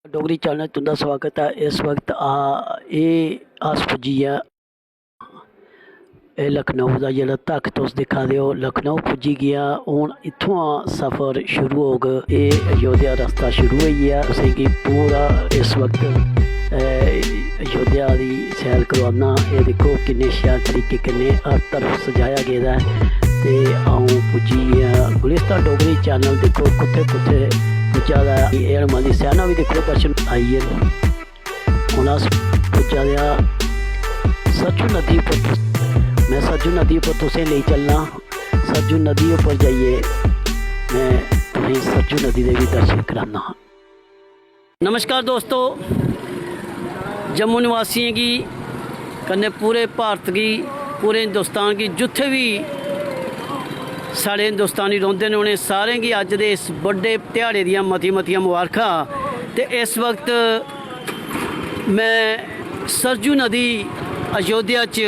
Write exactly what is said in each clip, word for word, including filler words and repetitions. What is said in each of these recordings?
Dogri channel तुं'दा स्वागत ऐ। इस वक्त आ एह् अस पुज्जी गेआ, एह् लखनऊ दा जेह्ड़ा तक तुस दिक्खा दे ओ, लखनऊ पुज्जी गेआ। हून इत्थुआं सफर शुरू होग। एह् अयोध्या रस्ता शुरू होई गेआ। तुसेंगी पूरा इस वक्त, ए, अयोध्या दी सैर करवाना। एह् दिक्खो किन्ने शैल तरीके कन्नै हर तरफ सजाया गेदा ऐ। ते अ'ऊं पुज्जी गेआ गुलिस्तान डोगरी चैनल। दिक्खो कुत्थै कुत्थै पुज्जा दा ऐ। एह् हनुमान दी सैना बी दिक्खो दर्शन आई गे। हून अस पुज्जा दे आं सरजू नदी उप्पर। में सरजू नदी उप्पर तुसें लेई चलना। सरजू नदी उप्पर जाइयै में तुसें सरजू नदी दे बी दर्शन कराना। नमस्कार दोस्तो, जम्मू निवासियें गी, कन्नै पूरे भारत गी, पूरे हिंदुस्तान गी, जित्थै बी साढ़े हिंदुस्तानी रौंह्दे न, उ'नें सारें गी अज्ज दे इस बड्डे ध्याड़े दियां मतियां मतियां मबारखां। ते इस वक्त में सरजू नदी अयोध्या च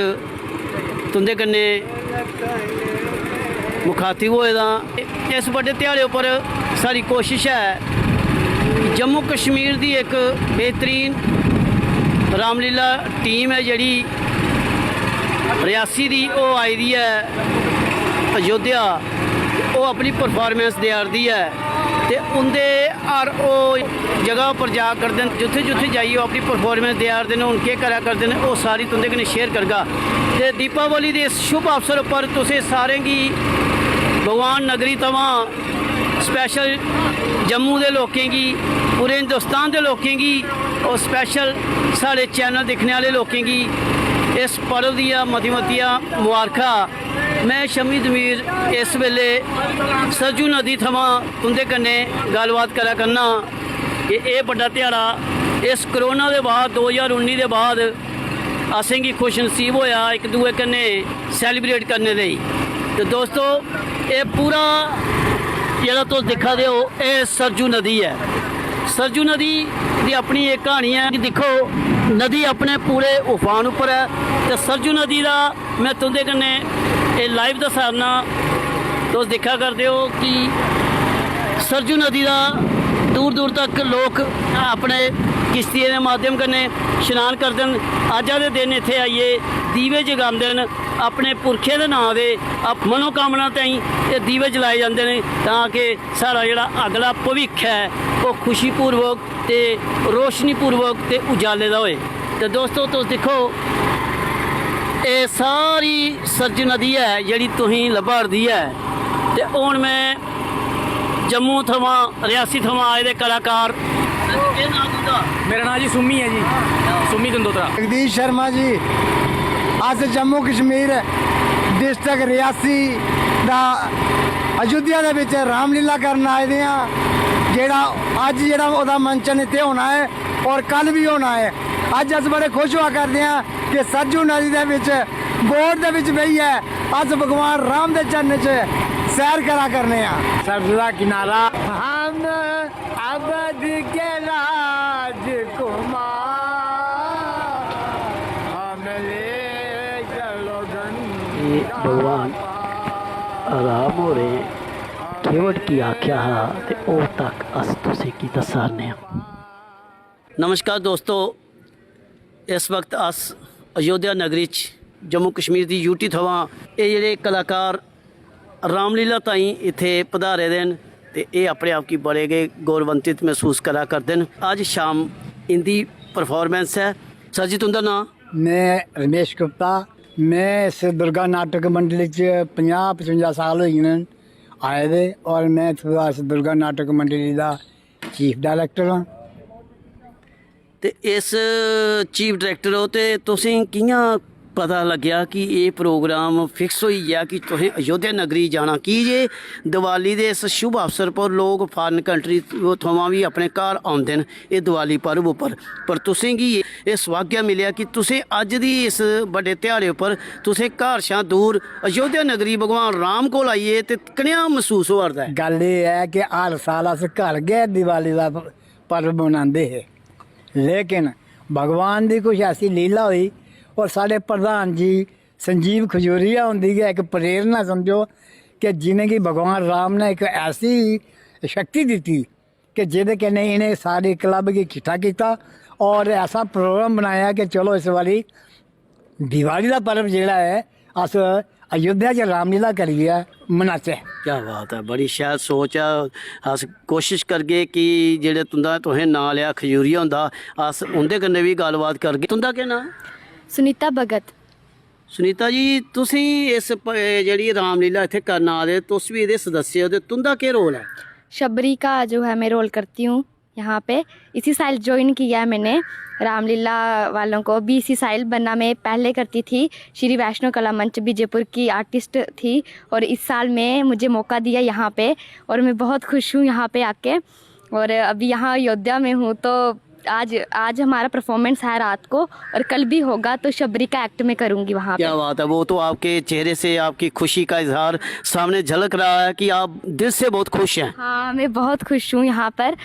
तुं'दे कन्नै मुखातिब होए दा। इस बड्डे ध्याड़े उप्पर साढ़ी कोशश ऐ कि जम्मू कश्मीर दी इक बेहतरीन रामलीला टीम ऐ जेह्ड़ी रियासी दी, ओह् आई दी ऐ अयोध्या, ओह् अपनी परफार्मेंस देआ 'रदी ऐ। ते उं'दे हर ओह् जगह पर जा करदे न, जित्थै जित्थै जाइयै ओह् अपनी परफार्मेंस देआ 'रदे न, हून केह् करा करदे न, ओह् सारी तुं'दे कन्नै शेयर करगा। ते दीपावली दे इस शुभ अवसर उप्पर तुसें सारें गी भगवान नगरी थमां स्पैशल जम्मू दे लोकें गी, पूरे हिंदुस्तान दे लोकें गी और स्पैशल साढ़े चैनल दिक्खने आह्ले लोकें गी इस पर्व दियां मती मतियां मुबारखां। में शमी दमीर इस बेल्लै सरजू नदी थमां तुं'दे कन्नै गल्लबात करा करना कि एह् बड्डा ध्याड़ा इस कोरोना दे बाद, दो ज्हार उन्नी दे बाद असेंगी खुशनसीब होआ इक दूए कन्नै सैलीब्रेट करने लेई। ते दोस्तो, एह् पूरा जेह्ड़ा तुस दिक्खा दे ओ, एह् सरजू नदी ऐ। सरजू नदी दी अपनी इक क्हानी ऐ कि दिक्खो, नदी अपने पूरे उफान उप्पर ऐ ते सरजू नदी दा में तुं'दे कन्नै एह् लाइव दस्सा ना। तुस दिक्खा करदे ओ कि सरजू नदी दा दूर दूर तक लोक अपने किश्तियें दे माध्यम कन्नै शनान करदे न। अज्जा दे दिन इत्थै आइयै दीवे जगांदे न अपने पुरखें दे नांऽ दे, अप-, मनोकामना ताईं एह् दीवे जलाए जंदे न, तां कि साढ़ा जेह्ड़ा अगला भविक्ख ऐ, ओह् खुशीपूर्वक ते रोशनीपूर्वक ते उजाले दा होए। ते दोस्तो, तुस दिक्खो, एह् सारी सरजू नदी ऐ जेह्ड़ी तुसेंगी लब्भा 'रदी ऐ। ते हून में जम्मू थमां, रियासी थमां आए दे कलाकार। केह् नांऽ तुं'दा? मेरा नांऽ जी सुम्मी ऐ जी, सुम्मी गंदोत्रा। जगदीश शर्मा जी, अस जम्मू कश्मीर डिस्ट्रिक्ट रियासी दा अयोध्या दे बिच रामलीला करन आए दे आं, जेह्ड़ा अज्ज जेह्ड़ा ओह्दा मंचन इत्थै होना ऐ और कल बी होना ऐ। अज्ज अस बड़े खुश होआ करदे आं कि सरजू नदी दे बिच, गोद दे बिच बेहियै अस भगवान राम दे चरणें च सैर करा करने आं। सरजू दा किनारा। हम अवध के राजकुमार, हम ले चलो गंगा एह् भगवान राम होरें केवट गी आखेआ हा ते ओह् तक अस तुसेंगी दस्सा 'रने आं। नमस्कार दोस्तो, इस वक्त अस अयोध्या नगरी च जम्मू कश्मीर दी यूटी थमां एह् जेह्ड़े कलाकार रामलीला ताईं इत्थै पधारे दे न ते एह् अपने आप गी बड़े गै गौरवान्वित मसूस करा करदे न। अज्ज शाम इं'दी परफार्मेंस ऐ। सर जी, तुं'दा नांऽ? में रमेश गुप्ता। में इस दुर्गा नाटक मंडली च पंजाह् पचुंजा साल होई गे न आए दे, और में इत्थूं दा इस दुर्गा नाटक मंडली दा चीफ डायरेक्टर आं। ते इस चीफ डायरेक्टर ओ, ते तुसें कि'यां पता लग्गेआ कि एह् प्रोग्राम फिक्स होई गेआ कि तुसें अयोध्या नगरी जाना? की जे दिवाली दे इस शुभ अवसर पर लोक फारेन कंट्री थमां बी अपने घर औंदे न एह् दिवाली पर्व उप्पर, पर तुसें गी एह् सौभाग्य मिलेआ कि तुसें अज्ज दी इस बड्डे ध्याड़े उप्पर तुसें घर शा दूर अयोध्या नगरी भगवान राम कोल आइयै ते कनेहा मसूस होआ 'रदा ऐ? गल्ल एह् ऐ कि हर साल अस घर गै दिवाली दा पर्व मनांदे हे, लेकिन भगवान दी कुछ ऐसी लीला होई और साढ़े प्रधान जी संजीव खजूरिया हुंदी गै इक प्रेरणा समझो कि जिनेंगी भगवान राम ने इक ऐसी शक्ति दित्ती कि जेह्दे कन्नै इ'नें सारे क्लब गी किट्ठा कीता और ऐसा प्रोग्राम बनाया कि चलो इस बारी दिवाली दा पर्व जेह्ड़ा ऐ अस अयोध्या च रामलीला करियै मनाचै। क्या बात है, बड़ी शैल सोच ऐ। अस कोशिश करगे कि जेह्ड़े तुंदा, तुसें नांऽ लेआ खजूरिया हुंदा, अस उं'दे कन्नै बी गल्लबात करगे। तुंदा केह् नांऽ? सुनीता भगत। सुनीता जी, तुसें इस प- जेह्ड़ी रामलीला इत्थै करन आ दे, तुस बी एह्दे सदस्य ओ, ते तुंदा केह् रोल ऐ? शबरी का जो है, मैं रोल करती हूँ यहाँ पे। इसी साल ज्वाइन किया है मैंने रामलीला वालों को भी। इसी साल बनना मैं पहले करती थी, श्री वैष्णो कला मंच बीजेपुर की आर्टिस्ट थी, और इस साल मैं, मुझे मौका दिया यहाँ पे, और मैं बहुत खुश हूँ यहाँ पे आके। और अभी यहाँ अयोध्या में हूँ, तो आज आज हमारा परफॉर्मेंस है रात को, और कल भी होगा, तो शबरी का एक्ट मैं करूँगी वहाँ पे। क्या बात है, वो तो आपके चेहरे से आपकी खुशी का इजहार सामने झलक रहा है कि आप दिल से बहुत खुश हैं। हाँ, मैं बहुत खुश हूँ यहाँ पर।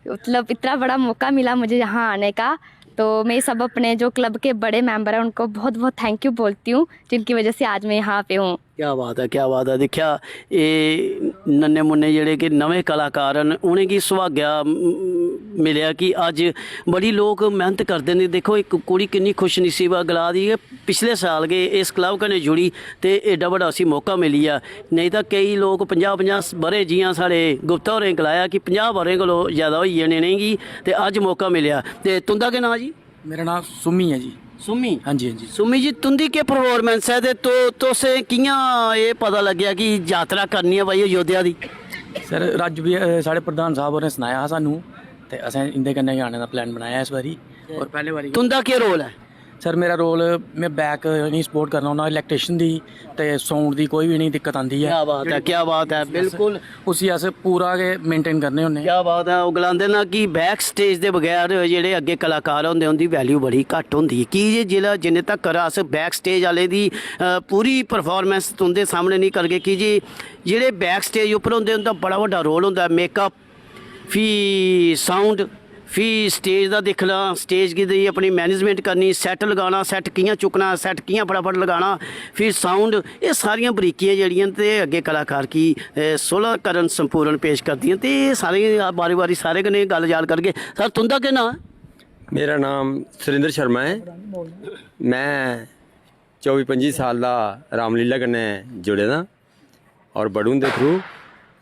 मतलब, इतना बड़ा मौका मिला मुझे यहाँ आने का, तो मैं सब अपने जो क्लब के बड़े मेंबर हैं, उनको बहुत बहुत थैंक यू बोलती हूँ, जिनकी वजह से आज मैं यहाँ पे हूँ। क्या बात है, क्या बात है। दिक्खेआ, एह् नन्ने मुन्ने जेह्ड़े कि नमें कलाकार न, उ'नेंगी सुभाग्या, म, मिलेआ कि अज्ज बड़ी लोक मेह्नत करदे न। दिक्खो, इक कुड़ी किन्नी खुशनसीब ऐ, गला दी ऐ, पिछले साल गै इस क्लब कन्नै जुड़ी ते एड्डा बड्डा उसी मौका मिली गेआ। नेईं तां केई लोक पंजाह् पंजाह् ब'रे, जि'यां साढ़े गुप्ता होरें गलाया कि पंजाह् ब'रें कोला जैदा होई गे न इ'नेंगी, ते अज्ज मौका मिलेआ। ते तुं'दा केह् नांऽ जी? मेरा नांऽ सुमी ऐ जी। सुमी। हां जी, हां जी। सुमी जी, तुं'दी केह् परफार्मेंस ऐ ते तु- तुस कि'यां एह् पता लग्गेआ कि यात्रा करनी ऐ भाई अयोध्या दी? सर, रज्ज बी अ, साढ़े प्रधान साहब होरें सनाया हा सानू, ते असें इं'दे कन्नै गै आने दा प्लान बनाया इस बारी। और पैह्ले बारी तुं'दा केह् रोल ऐ? सर, मेरा रोल, में बैक इ'नेंगी सपोर्ट करना होन्ना, इलैक्ट्रिशियन दी ते साउंड दी कोई बी इ'नेंगी दिक्कत आंदी ऐ। क्या बात है, क्या बात है, बिल्कुल। उसी अस पूरा गै मेंटेन करने होन्ने। क्या बात है। ओह् गलांदे न कि बैक स्टेज दे बगैर जेह्ड़े अग्गें कलाकार होंदे, उं'दी वैल्यू बड़ी घट्ट होंदी ऐ, की जे जिसलै, जिन्ने तक्कर अस बैक स्टेज आह्ले दी अ, पूरी परफार्मेंस तुं'दे सामनै नहीं करगे, की जे जेह्ड़े बैक स्टेज उप्पर होंदे, उं'दा बड़ा बड्डा रोल होंदा ऐ। मेकअप, फ्ही साउंड, फ्ही स्टेज दा दिक्खना, स्टेज गी दी अपनी मैनेजमेंट करनी, सैट लगाना, सैट कि'यां चुक्कना, सैट कि'यां फटाफट लगाना, फ्ही साउंड, एह् सारियां बरीकियां जेह्ड़ियां न ते अग्गें कलाकार गी, अ, सोलह करण संपूर्ण पेश करदियां। ते एह् सारे बारी बारी सारे कन्नै गल्ल जाल करगे। सर, तुं'दा केह् नांऽ? मेरा नाम सुरेंद्र शर्मा ऐ। मैं चौबी पंजी साल दा रामलीला कन्नै जुड़े दा और बड़ू हुंदे थ्रू।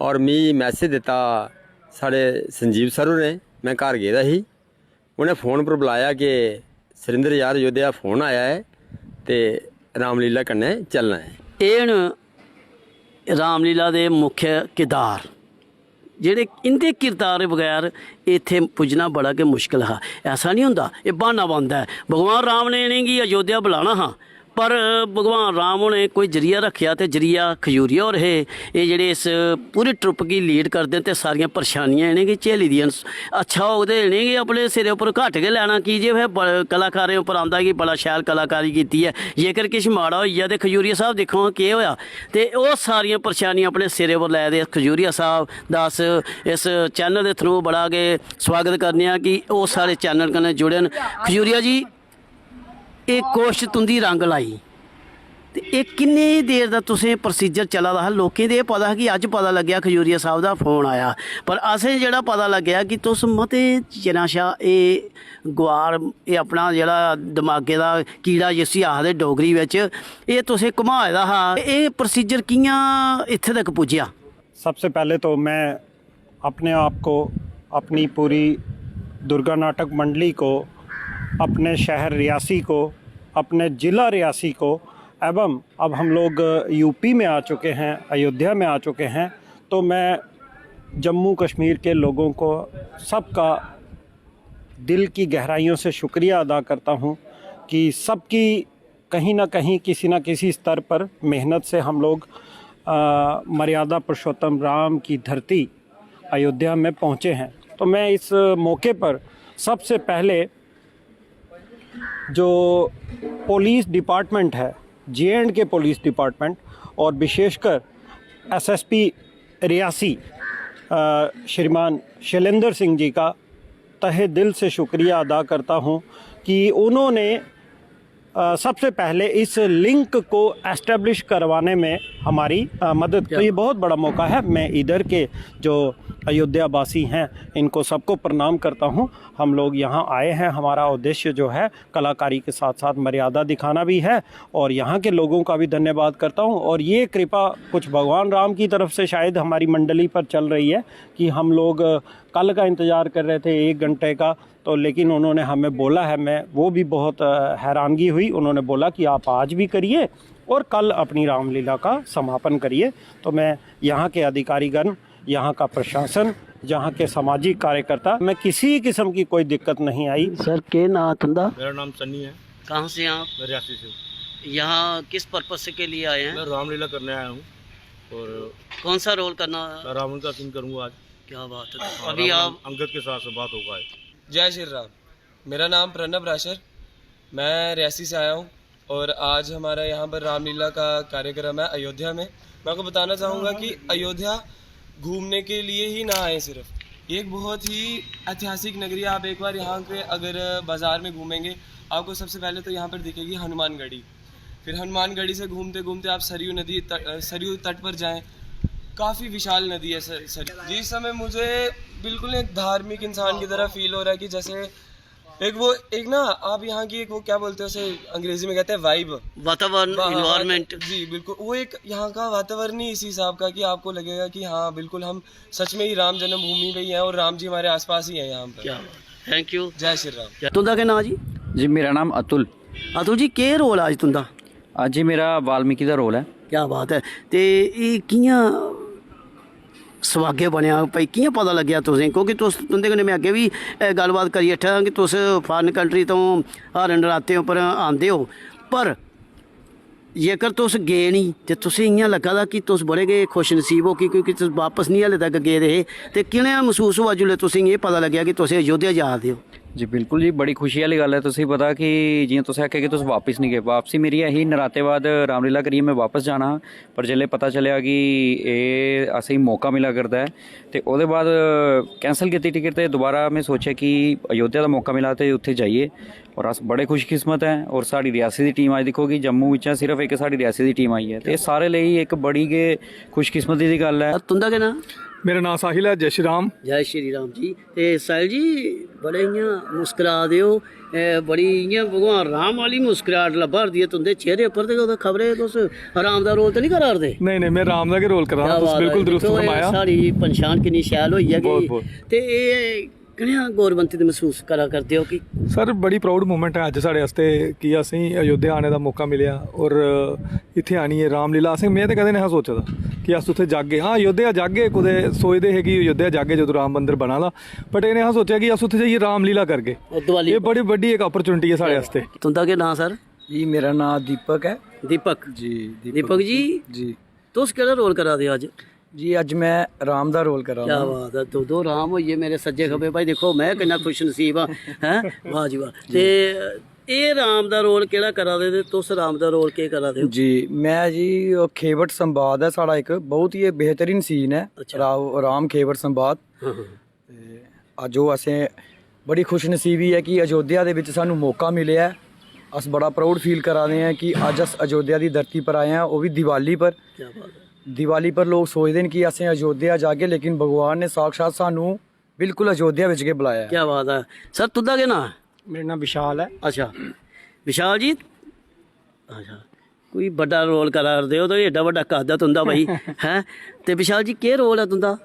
और मी मैसेज दित्ता साढ़े संजीव सर होरें, मैं घर गेदा ही, उ'नें फोन पर बुलाया कि सुरेंद्र यार, अयोध्या फोन आया ऐ ते रामलीला कन्नै चलना ऐ। एह् न रामलीला दे मुख्य किरदार, जेह्ड़े इं'दे किरदार बगैर इत्थै पुज्जना बड़ा गै मुश्कल हा। ऐसा निं होंदा, एह् ब्हाना बनदा ऐ। भगवान राम ने इ'नेंगी अयोध्या बुलाना हा, पर भगवान राम होरें कोई जरिया रक्खेआ ते जरिया खजूरिया होर हे। एह् जेह्ड़े इस पूरी ट्रुप गी लीड करदे न ते सारियां परेशानियां इ'नेंगी झेली दियां न। अच्छा होग ते इ'नेंगी अपने सिरै उप्पर घट्ट गै लैना, की जे फिर ब- कलाकारें उप्पर आंदा कि बड़ा शैल कलाकारी कीती ऐ। जेकर किश माड़ा होई गेआ ते खजूरिया साहब दिक्खो हां केह् होआ। ते ओह् सारियां परेशानियां अपने सिरै पर लै दे खजूरिया साहब दा अस इस चैनल दे थ्रू बड़ा गै स्वागत करने आं कि ओह् साढ़े चैनल कन्नै जुड़े न। खजूरिया जी, एह् कोशत तुं'दी रंग लाई ते एह् किन्नी देर दा तुसें प्रोसीजर चला दा हा? लोकें ते एह् पता हा कि अज्ज पता लग्गेआ खजूरिया साहब दा फोन आया, पर असें जेह्ड़ा पता लग्गेआ कि तुस मते चिरां शा एह् गुआर, एह् अपना जेह्ड़ा दमागै दा कीड़ा जिसी आखदे डोगरी बिच, एह् तुसें घुमाए दा हा। एह् प्रोसीजर कि'यां इत्थें तक पुज्जेआ? सबसे पहले तो मैं अपने आप को, अपनी पूरी दुर्गा नाटक मंडली को, अपने शहर रियासी को, अपने ज़िला रियासी को, एवं अब हम लोग यूपी में आ चुके हैं, अयोध्या में आ चुके हैं, तो मैं जम्मू कश्मीर के लोगों को, सबका दिल की गहराइयों से शुक्रिया अदा करता हूँ कि सबकी कहीं ना कहीं, किसी ना किसी स्तर पर मेहनत से हम लोग, अ, मर्यादा पुरुषोत्तम राम की धरती अयोध्या में पहुँचे हैं। तो मैं इस मौके पर सबसे पहले जो पुलिस डिपार्टमेंट है, जे एंड के पुलिस डिपार्टमेंट, और विशेषकर एसएसपी रियासी, अ, श्रीमान शैलेंद्र सिंह जी का तहे दिल से शुक्रिया अदा करता हूँ कि उन्होंने, अ, सबसे पहले इस लिंक को एस्टेब्लिश करवाने में हमारी, अ, मदद की। तो ये बहुत बड़ा मौका है। मैं इधर के जो अयोध्या वासी हैं, इनको सबको प्रणाम करता हूँ। हम लोग यहाँ आए हैं, हमारा उद्देश्य जो है कलाकारी के साथ साथ मर्यादा दिखाना भी है और यहाँ के लोगों का भी धन्यवाद करता हूँ। और ये कृपा कुछ भगवान राम की तरफ से शायद हमारी मंडली पर चल रही है कि हम लोग कल का इंतज़ार कर रहे थे एक घंटे का, तो लेकिन उन्होंने हमें बोला है, मैं वो भी बहुत हैरानगी हुई। उन्होंने बोला कि आप आज भी करिए और कल अपनी रामलीला का समापन करिए। तो मैं यहाँ के अधिकारीगण, यहाँ का प्रशासन, यहाँ के सामाजिक कार्यकर्ता, मैं किसी किस्म की कोई दिक्कत नहीं आई। सर, केह् नांऽ तुं'दा? मेरा नाम सन्नी है। कहाँ से हैं आप? मैं रियासी से हूँ। यहाँ किस पर्पस के लिए आए हैं? मैं रामलीला करने आया हूँ और कौन सा रोल करना? मैं रावण का सीन करूँगा आज। क्या बात है। और अभी रावण आप अंगद के साथ संवाद होगा आज। जय श्री राम। मेरा नाम प्रणब राशर, मैं रियासी से आया हूँ और आज हमारा यहाँ पर रामलीला का कार्यक्रम है अयोध्या में। मैं आपको बताना चाहूँगा कि अयोध्या घूमने के लिए ही ना आए सिर्फ, ये एक बहुत ही ऐतिहासिक नगरी है। आप एक बार यहाँ के अगर बाज़ार में घूमेंगे, आपको सबसे पहले तो यहाँ पर दिखेगी हनुमानगढ़ी। फिर हनुमानगढ़ी से घूमते घूमते आप सरयू नदी त-, सरयू तट पर जाएं। काफ़ी विशाल नदी है सर, सरयू। जी, इस समय मुझे बिल्कुल एक धार्मिक इंसान की तरह फील हो रहा है कि जैसे एक वो, एक ना, आप यहाँ की एक, वो क्या बोलते हैं उसे, अंग्रेजी में कहते हैं वाइब। वातावरण, इन्वायरमेंट। जी बिल्कुल, वो एक यहाँ का वातावरण ही इसी हिसाब का कि आपको लगेगा कि हाँ, बिल्कुल हम सच में ही राम जन्मभूमि पे ही हैं और राम जी हमारे आसपास ही हैं यहाँ पर। क्या? Thank you. जय श्री राम। तुं'दा केह् नांऽ जी? जी, मेरा नाम अतुल। अतुल जी, केह् रोल अज्ज तुं'दा? अज्ज जी मेरा वाल्मीकि दा रोल ऐ। क्या बात है। ते एह् कि'यां सौभाग्य बनेआ, भाई, कि'यां पता लग्गेआ तुसें? क्योंकि तुस, तुं'दे कन्नै में अग्गें बी, अ, गल्लबात करी बैठा कि तुस फारेन कंट्री तो हर नरातें उप्पर आंदे ओ, पर जेकर तुस गे निं ते तुसें इ'यां लग्गा दा कि तुस बड़े गै खुश नसीब ओ कि, क्योंकि तुस बापस निं हाले तक गेदे हे। ते कि'यां मसूस होआ जिसलै तुसें एह् पता लग्गेआ कि तुस अयोध्या जा दे ओ? जी बिल्कुल जी, बड़ी खुशी आह्ली गल्ल ऐ। तुसें पता कि जि'यां तुसें आखेआ कि तुस बापस निं गे, बापसी मेरी ऐ ही नराते बाद, रामलीला करियै में बापस जाना हा, पर जिसलै पता चलेआ कि एह् असेंगी मौका मिला करदा ऐ, ते ओह्दे बाद कैंसल कीती टिकट। ते दोबारा में सोचेआ कि अयोध्या दा मौका मिला ते उत्थै जाइयै, और अस बड़े खुशकिस्मत ऐं। और साढ़ी रियासी दी टीम, अज्ज दिक्खो कि जम्मू बिच्चा सिर्फ इक साढ़ी रियासी दी टीम आई ऐ, ते एह् सारे लेई इक बड़ी गै खुशकिस्मती दी गल्ल ऐ। तुं'दा केह् नांऽ? मेरा नांऽ साहिल ऐ, जय श्री राम। जय श्री राम जी। ते साहिल जी, बड़े इ'यां मुस्करा दे ओ, ए, बड़ी इ'यां भगवान राम आह्ली मुस्कराहट लब्भा करदी ऐ तुं'दे चेहरे उप्पर। ते ओह्दा खबरै तुस राम दा रोल ते निं करा 'रदे? नहीं नहीं, मैं राम दा गै रोल करा क्या ना, तुस बात ऐ। बिल्कुल दुरुस्त दिक्खो, एह् फरमाया। साढ़ी पंछान किन्नी शैल होई ऐ कि बहुत, बहुत। ते एह् कनेहा गौरवंत महसूस करा करदे ओ कि सर, बड़ी प्राउड मूवमेंट है अज्ज साढ़े आस्तै कि असेंगी अयोध्या आने दा मौका मिलेआ और इत्थै आनियै रामलीला, असें, में ते कदें नेहा सोचे दा कि अस उत्थै जागे। हां, अयोध्या जागे, कुतै सोचदे हे कि अयोध्या जागे जदूं राम मंदिर बना दा, बट एह् नेहा सोचेआ कि अस उत्थै जाइयै रामलीला करगे। दिवाली एह् बड़ी बड्डी इक अपॉर्चुनिटी ऐ साढ़े आस्तै। तुं'दा केह् नांऽ सर? जी, मेरा नांऽ दीपक ऐ। दीपक। जी, दीपक जी, जी। तुस केह्ड़ा रोल करा दे ओ अज्ज? जी, अज्ज मैं राम दा रोल करा क्या ना। बात है, दो दो राम होइए मेरे सज्जे खब्बे भाई, दिक्खो मैं किन्ना खुश नसीब आं, हैं? वाह जी वाह। ते एह् राम दा रोल केह्ड़ा करा दे ते तुस राम दा रोल केह् करा दे ओ? जी, मैं जी, ओह् खेवट संवाद ऐ साढ़ा इक, बहुत ही बेहतरीन सीन ऐ। अच्छा। राव-, राम खेवट संवाद। हाँ, हाँ। ते अज्ज ओह् असें, बड़ी खुशनसीबी ऐ कि अयोध्या दे बिच सानू मौका मिलेआ ऐ। अस बड़ा प्राउड फील करा दे आं कि अज्ज अस अयोध्या दी धरती पर आए आं, ओह् बी दिवाली पर। क्या बात है। दिवाली पर लोग सोचदे न कि असें अयोध्या जागे, लेकिन भगवान ने साक्षात सानू बिल्कुल अयोध्या बिच गै बुलाया ऐ। क्या बात है। सर, तुं'दा केह् नांऽ? मेरा नांऽ विशाल ऐ। अच्छा, विशाल जी, अच्छा, कोई बड्डा रोल करा करदे ओ, ते एड्डा बड्डा कद ऐ तुं'दा भाई, हैं? ते विशाल जी, केह् रोल ऐ तुं'दा?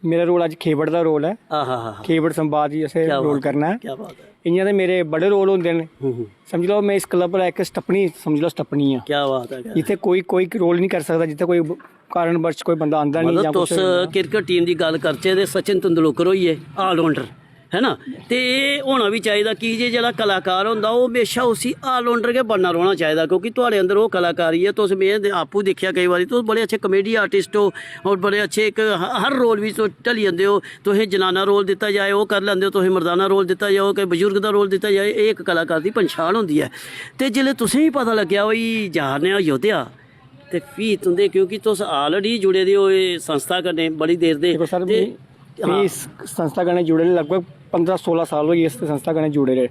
मेरा रोल अज्ज खेबड़ दा रोल ऐ। आहा हा हा। खेबड़ संवाद जी असें क्या रोल बात है, करना ऐ। क्या बात है। इ'यां ते मेरे बड़े रोल होंदे न, हम्म, हम्म। समझी लैओ, मैं इस क्लब दा इक स्टपनी, समझी लैओ, स्टपनी आं। क्या बात है, क्या जित्थै कोई, कोई रोल नहीं कर सकदा, जित्थै कोई ब-, कारणवश कोई बंदा आंदा नहीं, मतलब जां तुस कुछ होंदा। क्रिकेट टीम दी गल्ल करचै ते सचिन तेंदुलकर होई गे ऑलराउंडर, है ना? ते एह् होना बी चाहिदा कि जे जेह्ड़ा कलाकार होंदा, ओह् म्हेशां उसी ऑलराउंडर गै बनना रौह्ना चाहिदा, क्योंकि थुआढ़े अंदर ओह् कलाकारी ऐ। तुस, में ते आपूं दिक्खेआ केईं बारी, तुस बड़े अच्छे कॉमेडी आर्टिस्ट ओ और बड़े अच्छे इक ह-, हर रोल बिच तुस ढली जंदे ओ। तुसें जनाना रोल दित्ता जाए, ओह् करी लैंदे ओ, तुसें मर्दाना रोल दित्ता जाए, ओह् कोई बजुर्ग दा रोल दित्ता जाए, एह् इक कलाकार दी पंछान होंदी ऐ। ते जिसलै तुसें गी पता लग्गेआ, "ओई जा ने आं अयोध्या", ते फ्ही तुं'दे, क्योंकि तुस already जुड़े दे ओ इस संस्था कन्नै बड़ी देर दे, देखो सर, ते मी, मी इस संस्था कन्नै जुड़े दे लगभग पंदरां सोलां साल होई गे इस संस्था कन्नै जुड़े दे।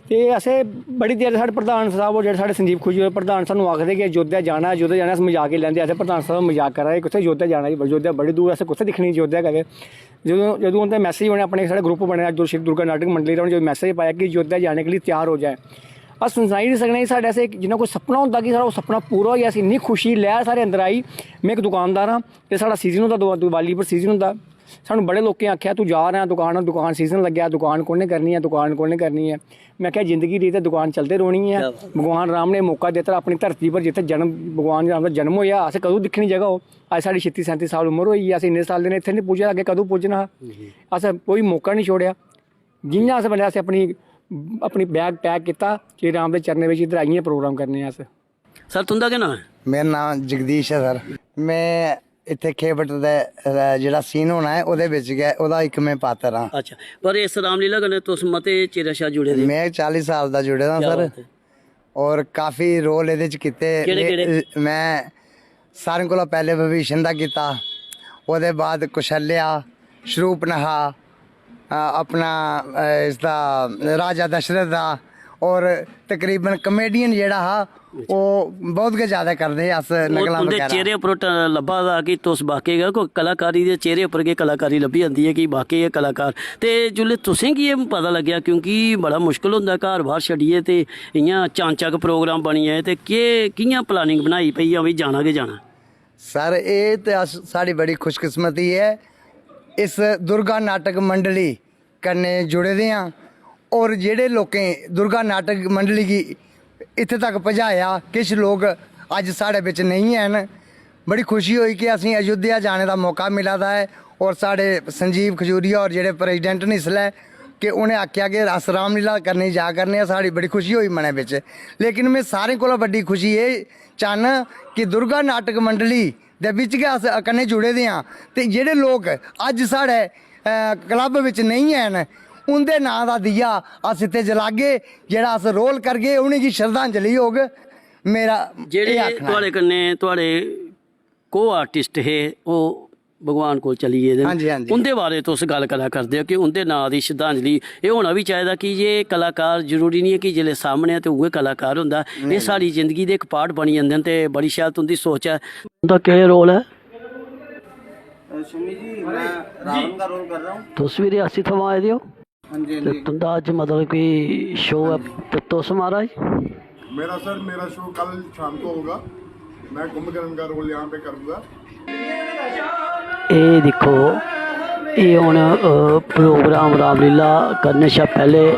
ते असें बड़ी देर, साढ़े प्रधान साहब होर, जेह्ड़े साढ़े संजीव खुशी होर प्रधान, सानूं आखदे कि अयोध्या जाना ऐ, अयोध्या जाना ऐ। अस मजाक ही लैंदे, असें प्रधान साहब मजाक करा दे, कुत्थै अयोध्या जाना जी, अयोध्या बड़ी दूर, असें कुत्थै दिक्खनी अयोध्या कदें। जदूं जदूं उं'दे मैसेज उ'नें अपने, साढ़े ग्रुप बने दा जो श्री दुर्गा नाटक मंडली दा, उ'नें जो मैसेज पाया कि अयोध्या जाने के लिए तैयार हो जाए, अस सनाई नहीं सकने। साढ़े आस्तै इक जि'यां कोई सपना होंदा कि साढ़ा ओह् सपना पूरा होई जा, असें इन्नी खुशी लैह्र साढ़े अंदर आई। में इक दुकानदार आं, ते साढ़ा सीजन होंदा, दो- दिवाली पर सीजन होंदा। सानूं बड़े लोकें आखेआ, "तू जा रहा दुकान, दुकान सीजन लग्गेआ, दुकान कु'न्नै करनी ऐ, दुकान कु'न्नै करनी ऐ?" में आखेआ, "जिंदगी रेही ते दुकान चलदे रौह्नी ऐ।" क्या बात। भगवान राम ने मौका दित्ता अपनी धरती पर, जित्थै जन्म, भगवान राम दा जन्म होएआ, असें कदूं दिक्खनी जगह ओह्? अज्ज साढ़ी छित्ती सैंती साल उम्र होई गेई, अस इन्ने साल दे न, इत्थै निं पुज्जे, अग्गें कदूं पुज्जना हा? असें कोई मौका निं छोड़ेआ। जि'यां अस बने, असें अपनी, अपनी बैग पैक कीता, श्री राम दे चरणें बिच इद्धर आइयै प्रोग्राम करने आं अस। सर, तुं'दा केह् नांऽ ऐ? मेरा नांऽ जगदीश ऐ, सर। में इत्थै खेबट दे, अ, जेह्ड़ा सीन होना ऐ, ओह्दे बिच गै, ओह्दा इक में पात्तर आं। अच्छा, पर इस रामलीला कन्नै तुस मते चिरै शा जुड़े दे ओ? में चाली साल दा जुड़े दा, क्या सर। बात ऐ। और काफी रोल एह्दे च कीते। केह्ड़े, केह्ड़े? में, में सारें कोला पैह्ले विभीषण दा कीता, ओह्दे बाद कौशल्या, शूर्पणखा, अ, अपना, अ, इसदा, राजा दशरथ दा, और तकरीबन कॉमेडियन जेह्ड़ा हा, ओह् बहुत गै ज्यादा करदे हे अस ओह् नकलां तुं'दे बगैरा। चेहरे उप्पर ट-, लब्भा दा कि तुस वाकई गै कोई कलाकारी दे चेहरे उप्पर गै कलाकारी लब्भी जंदी ऐ कि वाकई गै कलाकार। ते जिसलै तुसें गी एह् पता लग्गेआ, क्योंकि बड़ा मुश्कल होंदा घर बाह्र छड्डियै ते इ'यां चानचक्क प्रोग्राम बनी जाए, ते केह्, कि'यां प्लानिंग बनाई भई, हां भई, जाना गै जाना? सर, एह् ते अस, साढ़ी बड़ी खुशकिस्मती ऐ, इस दुर्गा नाटक मंडली कन्नै जुड़े दे आं। और जेह्ड़े लोकें दुर्गा नाटक मंडली गी इत्थें तक पजाया, किश लोक अज्ज साढ़े बिच नेईं हैन। बड़ी खुशी होई कि असेंगी अयोध्या जाने दा मौका मिला दा ऐ। और साढ़े संजीव खजूरिया होर जेह्ड़े प्रेसिडेंट न इसलै, कि उ'नें आखेआ कि अस रामलीला करने जा करने आं, साढ़ी बड़ी खुशी होई मनै बिच। लेकिन में सारें कोला बड्डी खुशी एह् चाह्न्नां कि दुर्गा नाटक मंडली दे बिच गै अस कन्नै जुड़े दे आं। ते जेह्ड़े लोक अज्ज साढ़े, अ, क्लब बिच नेईं हैन, उं'दे नांऽ दा दीया अस इत्थै जलागे, जेह्ड़ा अस रोल करगे, उ'नेंगी श्रद्धांजलि होग। मेरा जेह्ड़े एह् आखना ऐ। थुआढ़े कन्नै, थुआढ़े को आर्टिस्ट हे, ओह् भगवान कोल चली गेदे न। हां जी, हां जी। उं'दे बारे तुस गल्ल करा करदे ओ कि उं'दे नांऽ दी श्रद्धांजलि, एह् होना बी चाहिदा कि जे कलाकार जरूरी निं ऐ कि जिसलै सामनै ऐ ते उ'ऐ कलाकार होंदा। नेईं। एह् साढ़ी जिंदगी दे इक पार्ट बनी जंदे न ते बड़ी शैल तुं'दी सोच ऐ। तुं'दा केह् रोल ऐ? अ, शमी जी, में रावण का रोल कर रहा हूँ। तुस बी रियासी थमां आए दे ओ? हाँ जी, हाँ ते जी। तुं'दा अज्ज मतलब कि शो ऐ, हाँ जी। ते तुस महाराज? मेरा सर, मेरा शो कल शाम को होगा, मैं कुंभकर्ण का रोल यहाँ पे करूँगा। एह् दिक्खो, एह् हून, अ, प्रोग्राम रामलीला करने शा पैह्ले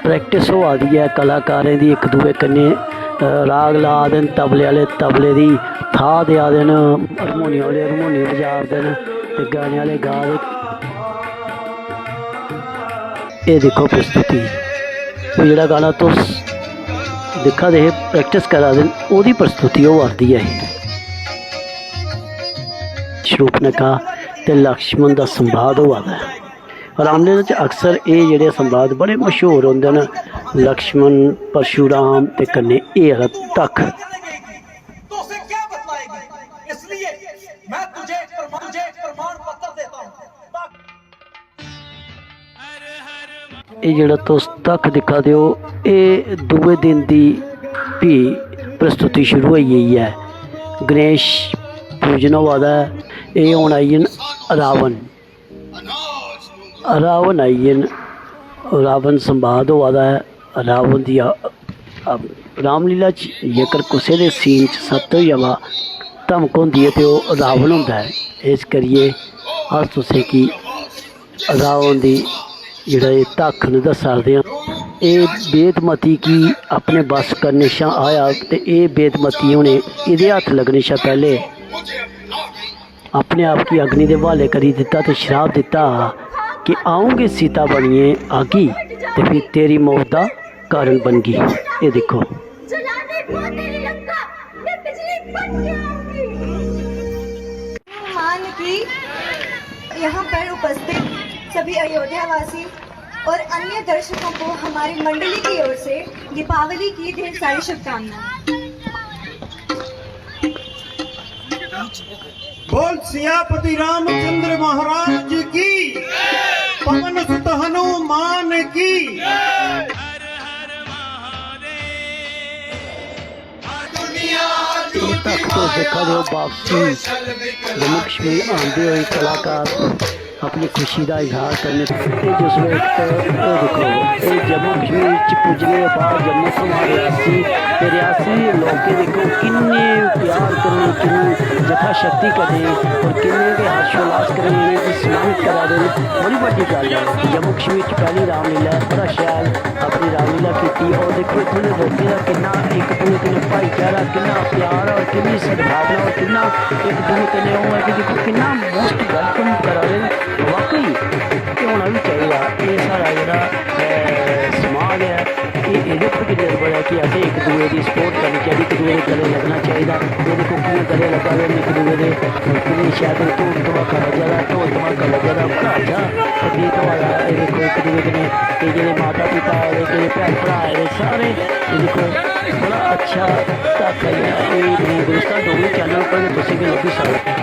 प्रैक्टिस होआ दी ऐ कलाकारें दी इक दूए कन्नै, अ, राग ला दे न, तबले आह्ले तबले दी थाह् देआ दे न, हारमोनियम आह्ले हारमोनियम बजा दे न ते गाने आह्ले गा दे। एह् दिक्खो प्रस्तुति, ओह् जेह्ड़ा गाना तुस दिक्खा दे हे, प्रैक्टिस करा दे न, ओह्दी प्रस्तुति होआ दी ऐ। शूर्पणखा ते लक्ष्मण दा संवाद होआ दा ऐ। रामलीला च अक्सर एह् जेह्ड़े संवाद बड़े मशहूर होंदे न, लक्ष्मण, परशुराम ते कन्नै एह् आह्ला तख। तो उसे क्या बतलाएगी? इसलिए मैं तुझे प्रमाण, तुझे प्रमाण पत्र देता हूँ। एह् जेह्ड़ा तुस तख दिक्खा दे ओ, एह् दूए दिन दी फ्ही प्रस्तुति शुरू होई गेई ऐ। गणेश पूजन होआ दा ऐ। एह् हून आई गे न रावण। रावण आई गे न। रावण संवाद होआ दा ऐ। रावण दी अ-, अ-, रामलीला च जेकर कुसै दे सीन च सत्त होई जावा, धमक होंदी ऐ ते ओह् रावण होंदा ऐ। इस करियै अस तुसेंगी रावण दी जेह्ड़ा एह् धक्ख न दस्सा दे आं। एह् वेदमती गी अपने बस करने शा आया ते एह् वेदमती हून एह्दे हत्थ लग्गने शा पैह्ले अपने आप गी अग्नि दे हवाले करी दित्ता ते श्राप दित्ता कि अ'ऊं गै सीता बनियै आगी ते फ्ही तेरी मौत दा कारण बनगी। एह् दिक्खो। जला देखो तेरी लंका, मैं बिजली बन के आऊंगी। मान की यहाँ पर उपस्थित सभी अयोध्यावासी और अन्य दर्शकों को हमारी मंडली की ओर से दीपावली की ढेर सारी शुभकामनाएं। बोल सियापति रामचंद्र महाराज की, पवन सुत हनुमान की। देखा दे ओ बापसी जम्मू कश्मीर आंदे होए कलाकार अपनी खुशी दा इजहार करने। एह् जिस वक्त, एह् दिक्खो, एह् जम्मू कश्मीर च पुज्जने दे बाद जम्मू थमां रियासी, ते रियासी दे लोकें दिक्खो किन्ने प्यार कन्नै, किन्नी यथाशक्ति कन्नै और किन्ने गै हर्षोल्लास कन्नै इ'नेंगी सम्मानित करा दे न। बड़ी बड्डी गल्ल ऐ। जम्मू कश्मीर च पैह्ली रामलीला ऐ, बड़ा शैल अपनी रामलीला कीती। और दिक्खो इत्थूं दे लोकें दा किन्ना इक दूए कन्नै भाईचारा, किन्ना प्यार और किन्नी सद्भावना और किन्ना इक दूए कन्नै ओह् ऐ कि दिक्खो किन्ना मोस्ट वैलकम करा दे न। वाकई एह् होना बी चाहिदा। एह् साढ़ा जेह्ड़ा, अ, समाज ऐ, एह् एह्दे पर गै निर्भर ऐ कि असें इक दूए दी सपोर्ट करनी चाहिदी, इक दूए दे गले लग्गना चाहिदा। एह् दिक्खो कि'यां गले लग्गा दे न इक दूए दे, किन्नी शैल कन्नै धूम धमाका बज्जा दा, ढोल धमाका बज्जा दा, बड़ा अच्छा प्रतीत होआ दा। एह् दिक्खो इक दूए कन्नै, एह् जेह्ड़े माता पिता आए दे, जेह्ड़े भैन भ्राऽ आए दे, सारे एह् दिक्खो बड़ा अच्छा ढाका जेह्ड़ा एह् गुलिस्तान डोगरी चैनल उप्पर गै तुसें गी लब्भी सकदा।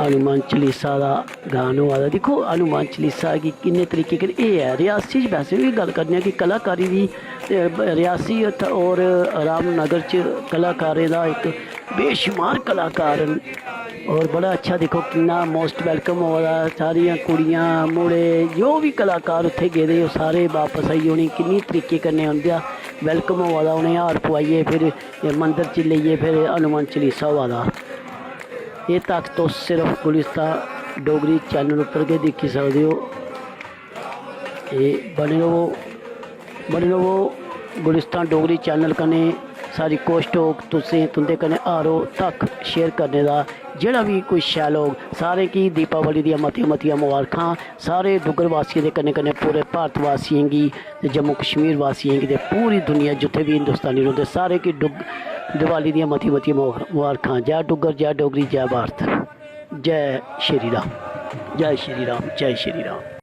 हनुमान चालीसा दा गान होआ दा। दिक्खो, हनुमान चालीसा गी किन्ने तरीके कन्नै, एह् ऐ, रियासी च वैसे बी गल्ल करने आं कि कलाकारी दी, ते रियासी और रामनगर च कलाकारें दा इक बेशुमार कलाकार न। और बड़ा अच्छा, दिक्खो, किन्ना मोस्ट वैलकम होआ दा। सारियां कुड़ियां, मुड़े, जो बी कलाकार उत्थै गेदे, ओह् सारे बापस आई गे। उ'नेंगी किन्नी तरीके कन्नै उं'दा वैलकम होआ दा, उ'नेंगी हार पुआइयै फिर एह् मंदर च लेइयै फिर हनुमान चालीसा होआ दा। एह् तक तुस सिर्फ गुलिस्तान डोगरी चैनल उप्पर गै दिक्खी सकदे ओ। ते बने रवो, बने रवो गुलिस्तान डोगरी चैनल कन्नै। सारी कोशट होग तुसें, तुं'दे कन्नै हर ओह् तक शेयर करने दा। जेह्ड़ा बी कोई शैल होग, सारें गी दीपावली दियां मतियां मतियां मबारखां। सारे डुग्गर वासियें दे कन्नै कन्नै पूरे भारत वासियें गी ते जम्मू कश्मीर वासियें गी ते पूरी दुनिया जित्थै बी हिंदुस्तानी रौंह्दे, सारें गी डुग-, दिवाली दियां मतियां मतियां मबार-, मबारखां। जै डुग्गर, जै डोगरी, जै भारत। जै श्री राम, जै श्री राम, जै श्री राम।